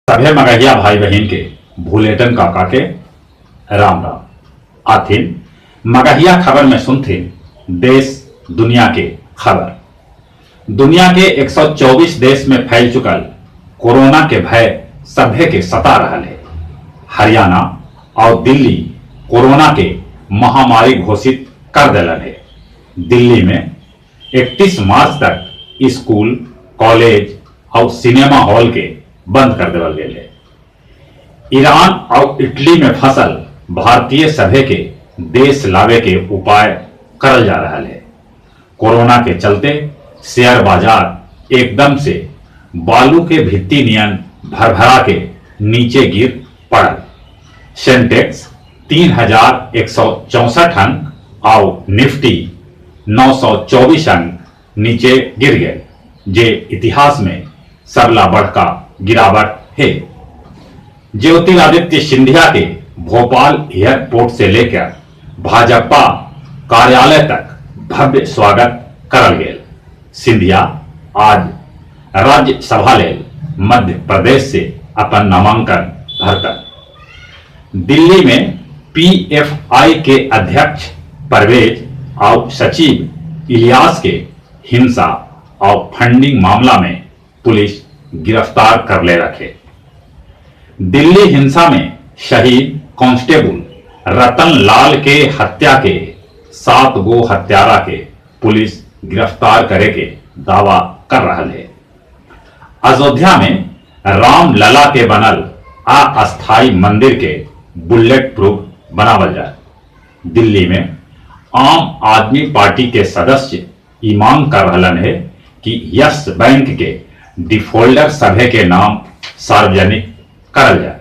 सभे मगहिया भाई बहिन के भुलेटन काका के राम राम। आथिन मगहिया खबर में सुनथिन देश दुनिया के खबर। दुनिया के 124 देश में फैल चुकल कोरोना के भय सभे के सता रहल हे। हरियाणा और दिल्ली कोरोना के महामारी घोषित कर देलन हे। दिल्ली में 31 मार्च तक स्कूल, कॉलेज और सिनेमा हॉल के बंद कर देवल गेल हे। ईरान और इटली में फंसल भारतीय सभे के देश लावे के उपाय करल जा रहा है। कोरोना के चलते शेयर बाजार एकदम से बालू के भित्ति नियन भरभरा के नीचे गिर पड़ल। सेंटेक्स 3164 अंक और निफ्टी 924 अंक नीचे गिर गए, जे इतिहास में सबला बड़का गिरावट है। ज्योतिरादित्य सिंधिया के भोपाल एयरपोर्ट से लेकर भाजपा कार्यालय तक भव्य स्वागत करल गेल। सिंधिया आज राज्यसभा लेल मध्य प्रदेश से अपन नामांकन भरतन। दिल्ली में पीएफआई के अध्यक्ष परवेज और सचिव इलियास के हिंसा और फंडिंग मामला में पुलिस गिरफ्तार कर ले रखे। दिल्ली हिंसा में शहीद कांस्टेबल रतन लाल के हत्या के 7 गो हत्यारा के पुलिस गिरफ्तार करे के दावा कर रहा है। अयोध्या में राम लला के बनल अस्थायी मंदिर के बुलेट प्रूफ बनावल जाए। दिल्ली में आम आदमी पार्टी के सदस्य ई मांग कर रहलन है कि यस बैंक के डिफॉल्टर सभे के नाम सार्वजनिक करल जाए।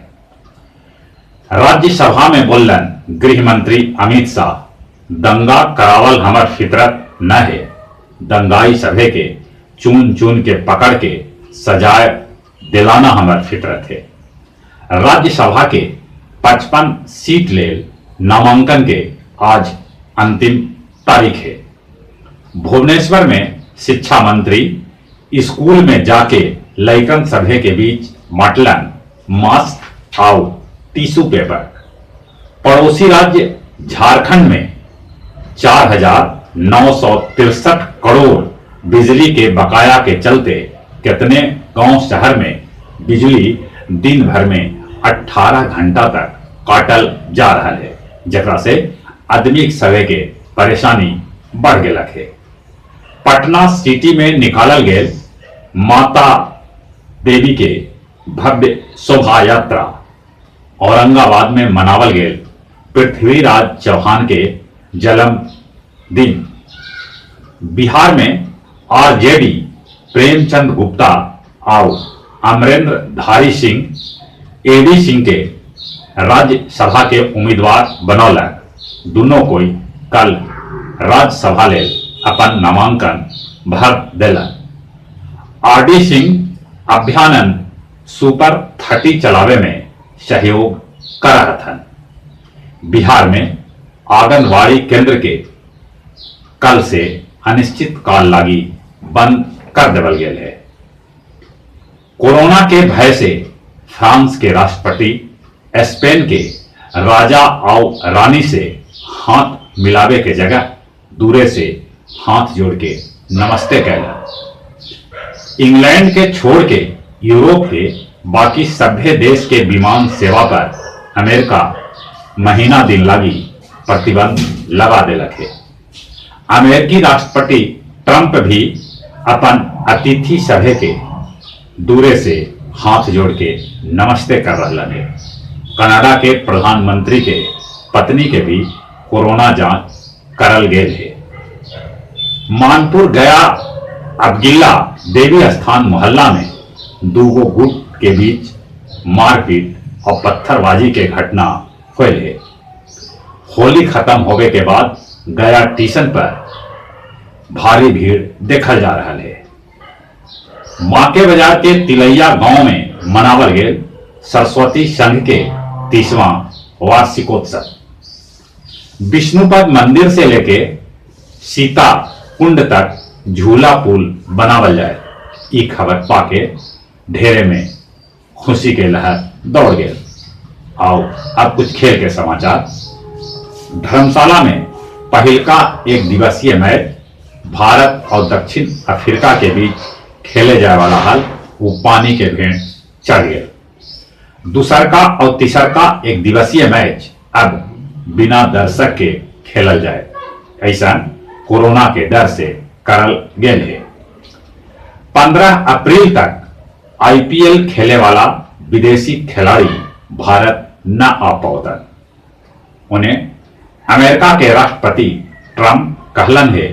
राज्यसभा में बोलन गृह मंत्री अमित शाह, दंगा करावल हमर फितरत न है, दंगाई सभे के चुन चुन के पकड़ के सजाए दिलाना हमर फितरत है। राज्यसभा के 55 सीट लेल नामांकन के आज अंतिम तारीख है। भुवनेश्वर में शिक्षा मंत्री स्कूल में जाके लइकन सभे के बीच बांटलन मास्क और टिश्यू पेपर। पड़ोसी राज्य झारखंड में 4,963 करोड़ बिजली के बकाया के चलते कितने गांव शहर में बिजली दिन भर में 18 घंटा तक काटल जा रहा है, जकरा से आदमी सभे के परेशानी बढ़ गेलक है। पटना सिटी में निकालल गेल माता देवी के भव्य शोभा यात्रा। औरंगाबाद में मनावल गेल पृथ्वीराज चौहान के जन्म दिन। बिहार में आरजेडी प्रेमचंद गुप्ता और अमरेंद्र धारी सिंह एडी सिंह के राज्यसभा के उम्मीदवार बनौलक। दोनों कोई कल राज्यसभा लेल अपन नामांकन भर देलक। आरडी सिंह अभ्यानंद सुपर 30 चलावे में सहयोग कर हथन। बिहार में आंगनवाड़ी केंद्र के कल से अनिश्चित काल लागी बंद कर देवल गेल है। कोरोना के भय से फ्रांस के राष्ट्रपति स्पेन के राजा और रानी से हाथ मिलावे के जगह दूरे से हाथ जोड़ के नमस्ते कहला। इंग्लैंड के छोड़ के यूरोप के बाकी सभ्य देश के विमान सेवा पर अमेरिका महीना दिन लागी प्रतिबंध लगा देलक है। अमेरिकी राष्ट्रपति ट्रंप भी अपन अतिथि सभे के दूरे से हाथ जोड़ के नमस्ते कर रहा है। कनाडा के प्रधानमंत्री के पत्नी के भी कोरोना जांच करल गेल है। मानपुर गया अबगिल्ला देवी स्थान मोहल्ला में दूगो गुट के बीच मारपीट और पत्थरबाजी के घटना होल है। होली खत्म होवे के बाद गया स्टेशन पर भारी भीड़ देखल जा रहा है। बांके बाजार के तिलैया गांव में मनावल गेल सरस्वती संघ के 30वां वार्षिकोत्सव। विष्णुपद मंदिर से लेके सीता कुंड तक झूला पुल बनावल जाए, ई खबर पाके ढेरे में खुशी के लहर दौड़ गेल। आओ अब कुछ खेल के समाचार। धर्मशाला में पहिलका एक दिवसीय मैच भारत और दक्षिण अफ्रीका के बीच खेले जाए वाला हल, वो पानी के भेंट चढ़ गए। दूसरका और तीसरका एक दिवसीय मैच अब बिना दर्शक के खेलल जाए, ऐसा कोरोना के डर से करल गेल है। 15 अप्रैल तक आईपीएल खेले वाला विदेशी खिलाड़ी भारत न आ पौतन। उन्हें अमेरिका के राष्ट्रपति ट्रंप कहलन है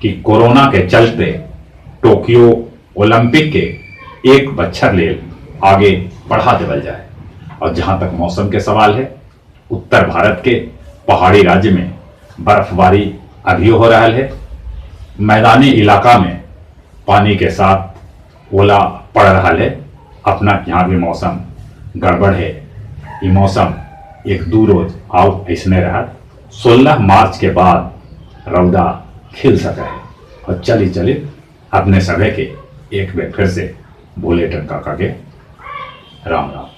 कि कोरोना के चलते टोक्यो ओलंपिक के एक बच्छर लेल आगे बढ़ा देवल जाए। और जहां तक मौसम के सवाल है, उत्तर भारत के पहाड़ी राज्य में बर्फबारी अभी हो रहा है। मैदानी इलाका में पानी के साथ ओला पड़ रहा है। अपना यहाँ भी मौसम गड़बड़ है। ये मौसम एक दो रोज आओ ऐसने रहा। 16 मार्च के बाद रौदा खिल सका है। और चली चली अपने सभे के एक बार फिर से भोले टन काका के राम राम।